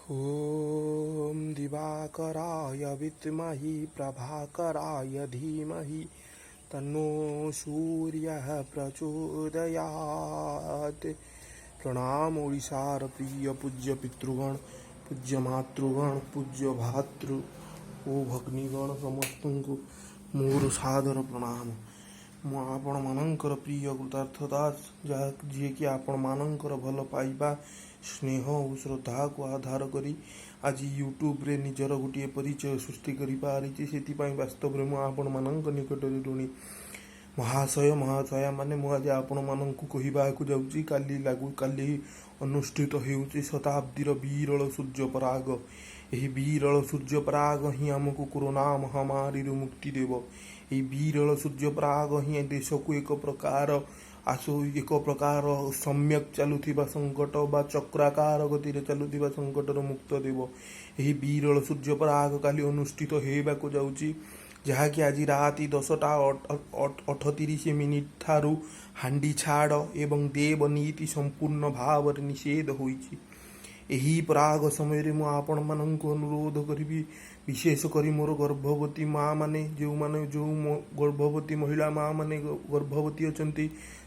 ॐ दिवाकराय विद्महि, प्रभाकराय धीमहि, तन्नो सूर्यः प्रचोदयात्। ପ୍ରଣାମ ଓଡ଼ିଶାର ପ୍ରିୟ ପୂଜ୍ୟ ପିତୃଗଣ, ପୂଜ୍ୟ ମାତୃଗଣ, ପୂଜ୍ୟ ଭାତୃ ଓ ଭଗ୍ନୀଗଣ, ସମସ୍ତଙ୍କୁ ମୋର ସାଦର ପ୍ରଣାମ। ମୁଁ ଆପଣମାନଙ୍କର ପ୍ରିୟ କୃତାର୍ଥ ଦାସ, ଯାହା ଯିଏକି ଆପଣମାନଙ୍କର ଭଲ ପାଇବା, ସ୍ନେହ ଓ ଶ୍ରଦ୍ଧାକୁ ଆଧାର କରି ଆଜି ୟୁଟ୍ୟୁବରେ ନିଜର ଗୋଟିଏ ପରିଚୟ ସୃଷ୍ଟି କରିପାରିଛି। ସେଥିପାଇଁ ବାସ୍ତବରେ ମୁଁ ଆପଣମାନଙ୍କ ନିକଟରେ ଋଣୀ। ମହାଶୟ ମହାଶୟା ମାନେ, ମୁଁ ଆଜି ଆପଣମାନଙ୍କୁ କହିବାକୁ ଯାଉଛି, କାଲି ଅନୁଷ୍ଠିତ ହେଉଛି ଶତାବ୍ଦୀର ବିରଳ ସୂର୍ଯ୍ୟପରାଗ। ଏହି ବିରଳ ସୂର୍ଯ୍ୟପରାଗ ହିଁ ଆମକୁ କରୋନା ମହାମାରୀରୁ ମୁକ୍ତି ଦେବ। ଏହି ବିରଳ ସୂର୍ଯ୍ୟପରାଗ ହିଁ ଦେଶକୁ ଏକ ପ୍ରକାର ସମ୍ୟକ୍ ଚାଲୁଥିବା ସଙ୍କଟ ବା ଚକ୍ରାକାର ଗତିରେ ଚାଲୁଥିବା ସଙ୍କଟରୁ ମୁକ୍ତ ଦେବ। ଏହି ବିରଳ ସୂର୍ଯ୍ୟପରାଗ କାଲି ଅନୁଷ୍ଠିତ ହେବାକୁ ଯାଉଛି, ଯାହାକି ଆଜି ରାତି 10ଟା 38 ମିନିଟ୍ ଠାରୁ ହାଣ୍ଡି ଛାଡ଼ ଏବଂ ଦେବନୀତି ସମ୍ପୂର୍ଣ୍ଣ ଭାବରେ ନିଷେଧ ହୋଇଛି। ଏହି ପରାଗ ସମୟରେ ମୁଁ ଆପଣମାନଙ୍କୁ ଅନୁରୋଧ କରିବି, ବିଶେଷ କରି ମୋର ଗର୍ଭବତୀ ମା ମାନେ, ଯେଉଁମାନେ ଯେଉଁ ଗର୍ଭବତୀ ମହିଳା ମା ମାନେ ଗର୍ଭବତୀ ଅଛନ୍ତି,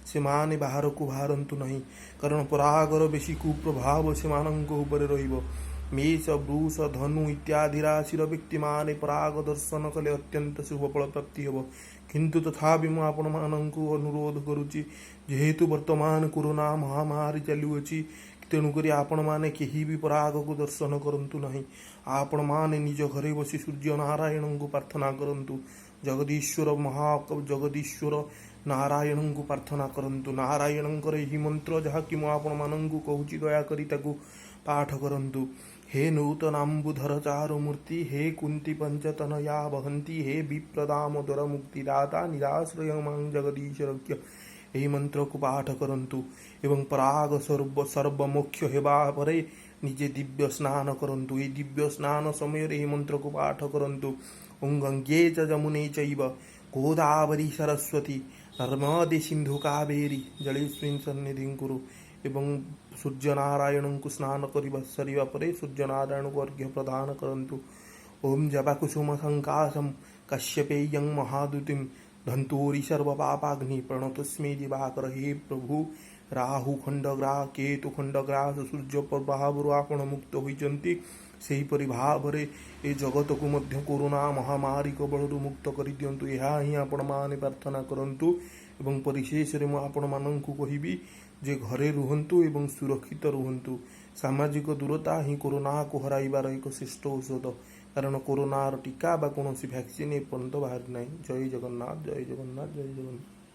ସେମାନେ ବାହାରକୁ ବାହାରନ୍ତୁ ନାହିଁ, କାରଣ ପରାଗର ବେଶୀ କୁପ୍ରଭାବ ସେମାନଙ୍କ ଉପରେ ରହିବ। ମେଷ, ବୃଷ, ଧନୁ ଇତ୍ୟାଦି ରାଶିର ବ୍ୟକ୍ତିମାନେ ପରାଗ ଦର୍ଶନ କଲେ ଅତ୍ୟନ୍ତ ଶୁଭ ଫଳ ପ୍ରାପ୍ତି ହେବ। କିନ୍ତୁ ତଥାପି ମୁଁ ଆପଣମାନଙ୍କୁ ଅନୁରୋଧ କରୁଛି, ଯେହେତୁ ବର୍ତ୍ତମାନ କରୋନା ମହାମାରୀ ଚାଲୁଅଛି, ତେଣୁକରି ଆପଣମାନେ କେହି ବି ପରାଗକୁ ଦର୍ଶନ କରନ୍ତୁ ନାହିଁ। ଆପଣମାନେ ନିଜ ଘରେ ବସି ସୂର୍ଯ୍ୟ ନାରାୟଣଙ୍କୁ ପ୍ରାର୍ଥନା କରନ୍ତୁ। ଜଗଦୀଶ୍ୱର ନାରାୟଣଙ୍କୁ ପ୍ରାର୍ଥନା କରନ୍ତୁ। ନାରାୟଣଙ୍କର ଏହି ମନ୍ତ୍ର, ଯାହାକି ମୁଁ ଆପଣମାନଙ୍କୁ କହୁଛି, ଦୟାକରି ତାକୁ ପାଠ କରନ୍ତୁ। ହେ ନୂତନାମ୍ବୁଧର ଚାରୁମୂର୍ତ୍ତି, ହେ କୁନ୍ତି ପଞ୍ଚତନୟା ବହନ୍ତି, ହେ ବିପ୍ରଦାମୋଦର ମୁକ୍ତିଦାତା, ନିରାଶ୍ରୟ ମାଂ ଜଗଦୀଶ ରକ୍ଷ। ଏହି ମନ୍ତ୍ରକୁ ପାଠ କରନ୍ତୁ ଏବଂ ପରାଗ ସର୍ବମୋକ୍ଷ ହେବା ପରେ ନିଜେ ଦିବ୍ୟ ସ୍ନାନ କରନ୍ତୁ। ଏହି ଦିବ୍ୟ ସ୍ନାନ ସମୟରେ ଏହି ମନ୍ତ୍ରକୁ ପାଠ କରନ୍ତୁ। ଓଁ ଗଙ୍ଗେ ଚ ଯମୁନେ ଚୈବ ଗୋଦାବରୀ ସରସ୍ୱତୀ ନର୍ମଦେ ସିନ୍ଧୁ କାବେରୀ ଜଳେସ୍ମିନ୍ ସନ୍ନିଧିଂ କୁରୁ। ଏବଂ ସୂର୍ଯ୍ୟନାରାୟଣଙ୍କୁ ସ୍ନାନ କରିବା ସରିବା ପରେ ସୂର୍ଯ୍ୟନାରାୟଣଙ୍କୁ ଅର୍ଘ୍ୟ ପ୍ରଦାନ କରନ୍ତୁ। ଓಂ ଜବାକୁସୁମ ସଙ୍କାଶಂ କାଶ୍ୟପେୟଂ ମହାଦ୍ୟୁତିಂ ଧନ୍ତୁରି ସର୍ବ ପାପାଘ୍ନି ପ୍ରଣତୋସ୍ମି ଦିବାକର। ହେ ପ୍ରଭୁ, ରାହୁ ଖଣ୍ଡଗ୍ରା କେତୁ ଖଣ୍ଡଗ୍ରାସ ସୂର୍ଯ୍ୟ ପ୍ରଭାବରୁ ଆପଣ ମୁକ୍ତ ହୋଇଛନ୍ତି, ସେହିପରି ଭାବରେ ଏ ଜଗତକୁ ମଧ୍ୟ କରୋନା ମହାମାରୀ କବଳରୁ ମୁକ୍ତ କରିଦିଅନ୍ତୁ, ଏହା ହିଁ ଆପଣମାନେ ପ୍ରାର୍ଥନା କରନ୍ତୁ। ଏବଂ ପରିଶେଷରେ ମୁଁ ଆପଣମାନଙ୍କୁ କହିବି ଯେ ଘରେ ରୁହନ୍ତୁ ଏବଂ ସୁରକ୍ଷିତ ରୁହନ୍ତୁ। ସାମାଜିକ ଦୂରତା ହିଁ କରୋନାକୁ ହରାଇବାର ଏକ ଶ୍ରେଷ୍ଠ ଔଷଧ, କାରଣ କରୋନାର ଟୀକା ବା କୌଣସି ଭ୍ୟାକ୍ସିନ୍ ଏପର୍ଯ୍ୟନ୍ତ ବାହାରି ନାହିଁ। ଜୟ ଜଗନ୍ନାଥ, ଜୟ ଜଗନ୍ନାଥ, ଜୟ ଜଗନ୍ନାଥ।